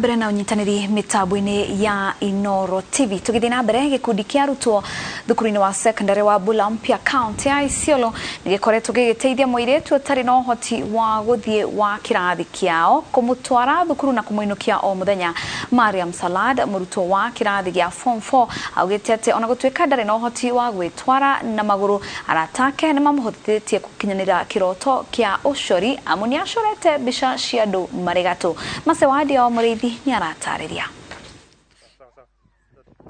Mbere na ũnyitanĩri mĩtambo-inĩ ya Inoro TV. Tũgĩthiĩ na mbere, gĩkundi kĩa arutwo thukuru-inĩ wa secondary wa Bulampia, kaunti ya Isiolo, nĩ gĩkoretwo gĩgĩteithia mũirĩtu ũtarĩ na ũhoti wa gũthiĩ wa kĩrathi kĩao kũmũtwara thukuru na kũmũinũkia o mũthenya. Mariam Salad, mũrutwo wa kĩrathi gĩa form 4, augĩte atĩ ona gũtuĩka ndarĩ na ũhoti wa gwĩtwara na magũrũ, arata ake nĩ mamũhotithĩtie gũkinyanĩra kĩroto kĩa ũcori, amu nĩ acorete mbica cia andũ marĩ gatũ. Macewadia wa Mũrĩithi nĩ aratarĩria.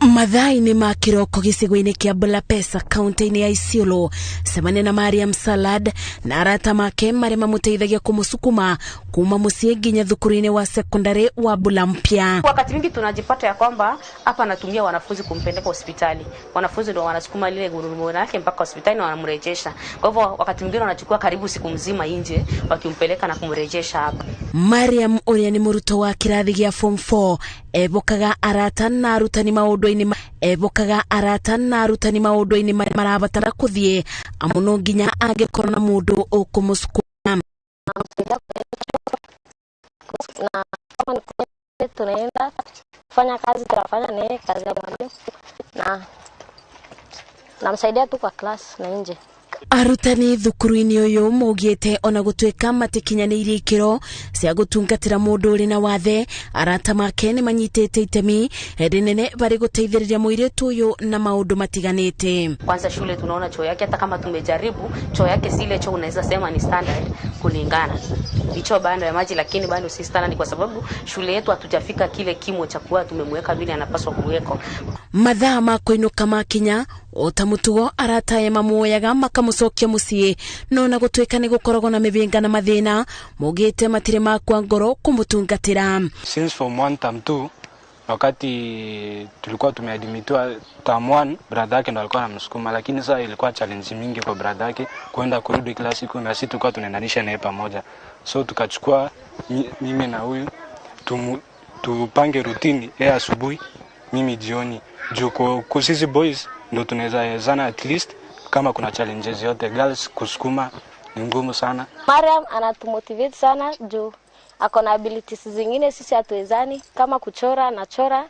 Mathaa-inĩ ma kĩroko gĩcigo-inĩ kĩa Bulapesa, kaunti-inĩ ya Isiolo, cemania na Mariam Salad na arata make marĩa mamũteithagia kũmũsukuma kuma mũciĩ nginya thukuru-inĩ wa sekondari wa Bulampia. Wakati mingi tunajipata ya kwamba hapa anatumia wanafunzi kumpeleka hospitali. Wanafunzi ndio wanasukuma lile gurudumu lake mpaka hospitali na wanamrejesha. Kwa hivyo wakati mwingine wanachukua karibu siku mzima nje wakimpeleka na kumrejesha hapa. Mariam ũrĩa nĩ mũrutwo wa kĩrathi gĩa form 4 evokaga arata na arutani maũndũ-inĩ evokaga arata na arutani maũndũ-inĩ marĩa marabatara kũthiĩ, amu no nginya angĩkorwo na mũndũ ũkũmũsukuma. Na kama ni tunaenda kufanya kazi, tunafanya naye kazi ya mwalimu na namsaidia tu kwa class na nje. Arutani thukuru-inĩ ũyũ maugĩte ona gũtuĩka matikinyanĩirie ikĩro cia gũtungatĩra mũndũ ũrĩ na wathe, arata make nĩ manyitĩte itemi rĩnene barĩ gũteithĩrĩria mũirĩtu ũyũ na maũndũ matiganĩte. Kwanza shule tunaona choo yake, hata kama tumejaribu choo yake si ile choo unaweza sema ni standard kulingana. Ni choo bado ya maji, lakini bado si standard kwa sababu shule yetu hatujafika kile kimo cha kuwa tumemweka vile anapaswa kuwekwa. Mathaa ma kũinũka makinya o ta mũtugo, arata aya mamuoyaga makamũcokia mũciĩ, no na gũtuĩka nĩ gũkoragwo na mĩhĩnga na mathĩna, maugĩte matirĩ makua ngoro kũmũtungatĩra. Since form 1 term 2, wakati tulikuwa tumeadmitiwa term 1, brother yake ndo alikuwa anamsukuma, lakini sasa ilikuwa challenge mingi kwa brother yake kwenda kurudi kila siku, na sisi tulikuwa tunaendanisha naye pamoja, so tukachukua mimi na huyu tupange routine, yeye asubuhi, mimi jioni, juu kwa sisi boys ndo tunaweza wezana at least kama kuna challenges yote. Girls kusukuma ni ngumu sana. Mariam anatumotivate sana juu ako na abilities zingine sisi hatuwezani, kama kuchora anachora,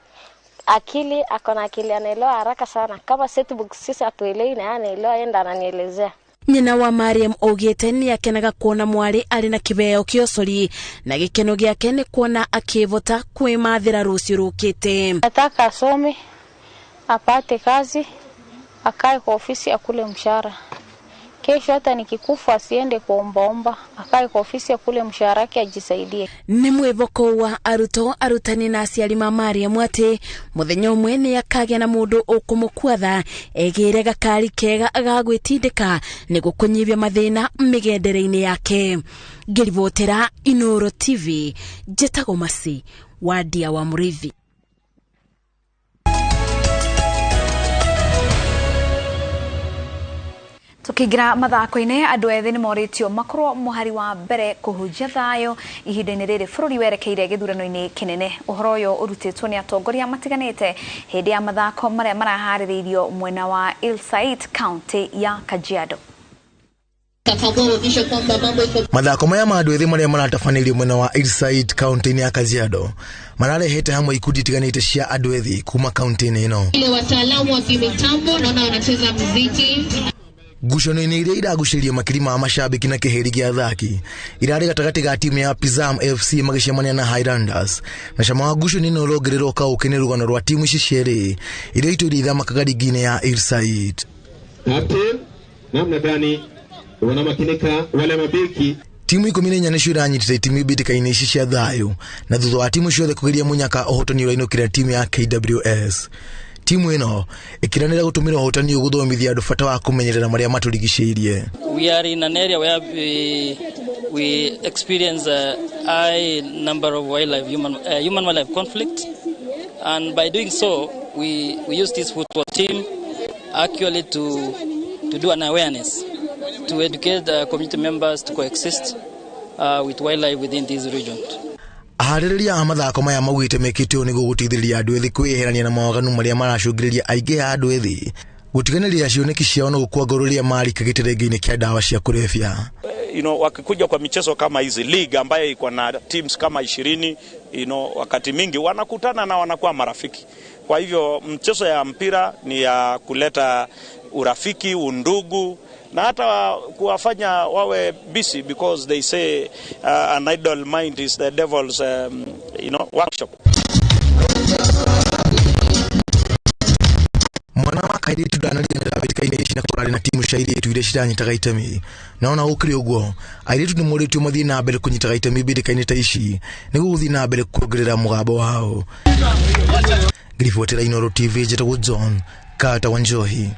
akili ako na akili, anaelewa haraka sana. Kama set books sisi hatuelewi na yeye anaelewa, yeye ndo ananielezea. Nyina wa Mariam augĩte nĩ akenaga kuona mwarĩ arĩ na kĩheo kĩa ũcori, na gĩkeno gĩake nĩ kuona akĩvota kwĩmathĩra rũciũ rũkĩte. Nataka asome, apate kazi, akae kwa ofisi akule mshahara. Kesho hata nikikufa asiende kuombaomba, akae kwa ofisi akule mshahara wake ajisaidie. Nĩ mwĩvoko wa arutwo, arutani na aciari ma Mariam atĩ mũthenya ũmwe nĩ akagĩa na mũndũ ũkũmũkuatha egĩre gakari kega ga gwĩtindĩka nĩguo kũnyihia mathĩna mĩgendere-inĩ yake. Ngĩribotera Inoro TV, njĩtagwo Masi Wadia wa Mũrĩithi. Tukiingira mathako-inĩ, andũ ethĩ nĩ morĩtio makorwo mũhari wa mbere kũhunjia thayũ ihinda-inĩ rĩrĩ bũrũri werekeire gĩthurano-inĩ kĩnene. Ũhoro ũyũ ũrutĩtwo nĩ atongoria matiganĩte hĩndĩ ya mathako marĩa maraharĩrĩirio mwena wa Ilsait, kaunti ya Kajiado. Mathako maya ma andũ ethĩ marĩa maratabanĩirio mwena wa Ilsait, kaunti-inĩ ya Kajiado, mararehete hamwe ikundi itiganĩte cia andũ ethĩ kuma kaunti-inĩ ĩno. Ile wataalamu wa kimitambo naona wanacheza muziki. Ngucanio-inĩ iria iragucĩrĩria makiri ma mashabiki na kĩhĩri gĩa athaki irarĩ gatagatĩ ga timu ya Pizam FC magĩcemania na Highlanders, na cama wa ngucanio ĩno ũrongererwo kaũkĩ nĩ rũgano rwa timu ici cierĩ iria itũire ithamakaga ligi-inĩ ya Ilsait. Namna gani wanamakinika wale mabeki. Timu 14 nĩcio iranyitĩte itemi mbĩtĩka-inĩ ici cia thayũ, na thutha wa timu ciothe kũgeria mũnyaka, ũhotani ũrainũkĩra timu ya KWS. Timu ĩno ĩkĩranĩra gũtũmĩra ũhotani ũyũ gũthomithia andũ bata wa kũmenyerera marĩa matũrigicĩirie. We are in an area where we experience a high number of wildlife human wildlife conflict, and by doing so we use this football team actually to do an awareness, to educate the community members to coexist with wildlife within this region. Aharĩrĩria a mathako maya maugĩte mekĩte ũũ nĩguo gũteithĩrĩria andũ ethĩ kwĩyeherania na mawaganu marĩa maracũngĩrĩria aingĩ a andũ ethĩ gũtiganĩria cioneki ciao na gũkua ngoro rĩrĩa marika gĩterengeinĩ kĩa ndawa cia kũrebia. wakikuja kwa michezo kama hizi league ambayo iko na teams kama 20, wakati mingi wanakutana na wanakuwa marafiki. Kwa hivyo mchezo ya mpira ni ya kuleta urafiki, undugu na hata kuwafanya wawe busy because they say an idle mind is the devil's workshop. Mwana wa kairĩtu ndanariganĩra mbĩtĩka-inĩ ici na kũrarĩ na timu cia airĩtu iria ciranyitaga itemi, na ona gũkĩrĩ ũguo airĩtu nĩ morĩtio mathiĩ na mbere kũnyitaga itemi mbĩtĩka-inĩ ta ici nĩguo gũthiĩ na mbere kuongerera mũgambo wao. Ngĩribotera Inooro TV, njĩtagwo John Carter Wanjohi.